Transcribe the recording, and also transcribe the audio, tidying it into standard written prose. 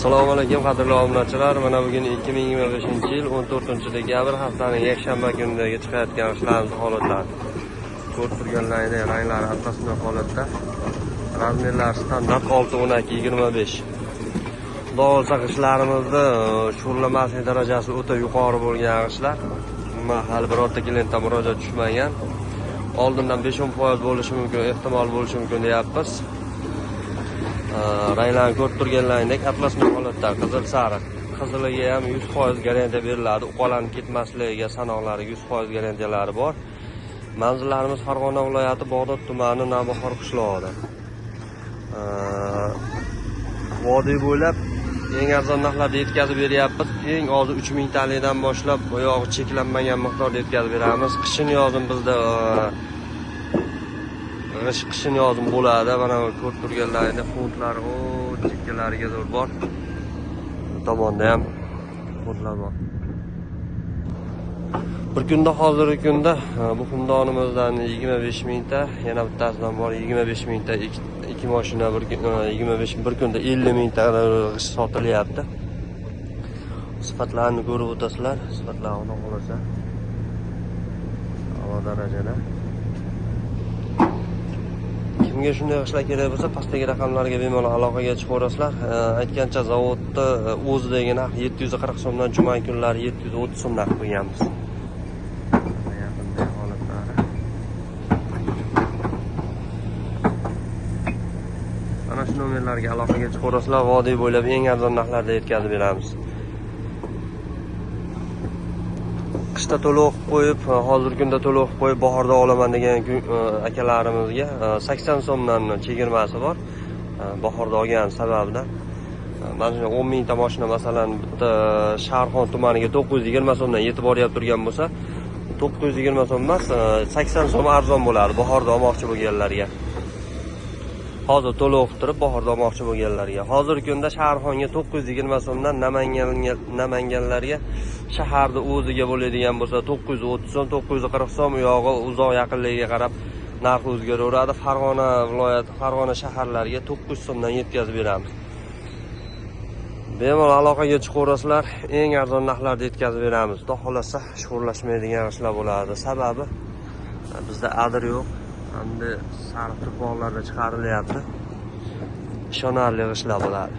Assalomu alaykum qadrli obunachilar. Mana bugun 2025-yil 14-dekabr haftaning yakshanba kunidagi chiqayotgan ishlarimiz holatlari. Ko'rib turganlaringizdek ranglari atlasli holatda. Razmerlar standart 6, 12, 25. Xudo xohlasa g'ishtlarimizni sho'rlamaslik darajasi o'ta yuqori bo'lgan g'ishtlar. Hali birorta klientdan murojaat tushmagan. Oldindan 5-10% bo'lishi mumkin, ehtimol bo'lishi mumkin deyapmiz. Ranglarni ko'rib turganlaringdek atlasli holatda qizil sariq. Qiziliga ham 100% garantiya beriladi. Uqalanib ketmasligiga sanoqlari 100% garantiyalari bor. Manzillarimiz Farg'ona viloyati Bag'dod tumani Navbahor qishlog'ida. Vodiy bo'ylab eng arzon narxlarda yetkazib beryapmiz. Eng ozi 3000 talikdan boshlab oyog'i cheklanmagan miqdorda yetkazib beramiz. Qishin yozin bizda qishin yozin bo'ladi. Mana ko'rib turganlaringizdek funtlar o chekkalariga zo'r bor. Bu tomonda ham funtlar bor. Bir kunda hozirgi kunda bu xumdonimizdan 25 mingta, yana bittasidan bor 25 mingta, ikki mashina bir 25 bir kunda 50 mingta g'isht sotilyapti. Sifatlarini ko'rib o'tasizlar, sifatlari xudo xohlasa a'lo darajada. Kimga shunday g'ishtlar kerak bo'lsa, pastdagi raqamlarga bemalol aloqaga chiqaverasizlar. Aytgancha zavodda o'zidagi narx 740 so'mdan juma kunlari 730 so'm narx qo'yganmiz. Mana shu nomerlarga aloqaga chiqaverasizlar, vodiy bo'ylab eng arzon narxlarda yetkazib beramiz. Qishda to'lov qo'yib, hozirgi kunda to'lov qo'yib bahorda olaman degan akalarimizga 80 so'mdan chegirmasi bor. Bahorda olgan sababidan mana shu 10 mingta mashina masalan bitta Sharxon tumaniga 920 so'mdan yetib boryapti turgan bo'lsa, 920 so'm emas, 80 so'm arzon bo'ladi bahorda olmoqchi bo'lganlarga. Hozir to'lov turib bahorda olmoqchi bo'lganlarga. Hozirgi kunda Sharxonga 920 so'mdan, Namanganlarga shaharda o'ziga bo'ladigan bo'lsa 930 so'm, 940 so'm, u yog'i uzoq yaqinligiga qarab narx o'zgaraveradi. Farg'ona viloyati, Farg'ona shaharlariga 900 so'mdan yetkazib beramiz. Bemalol aloqaga chiqaverasizlar, eng arzon narxlarda yetkazib beramiz. Xudo xohlasa sho'rlashmaydigan g'ishtlar bo'ladi. Sababi bizda adir yo'q. Endi sariq tuproqlarda chiqarilyapti. Ishonarli g'ishtlar bo'ladi.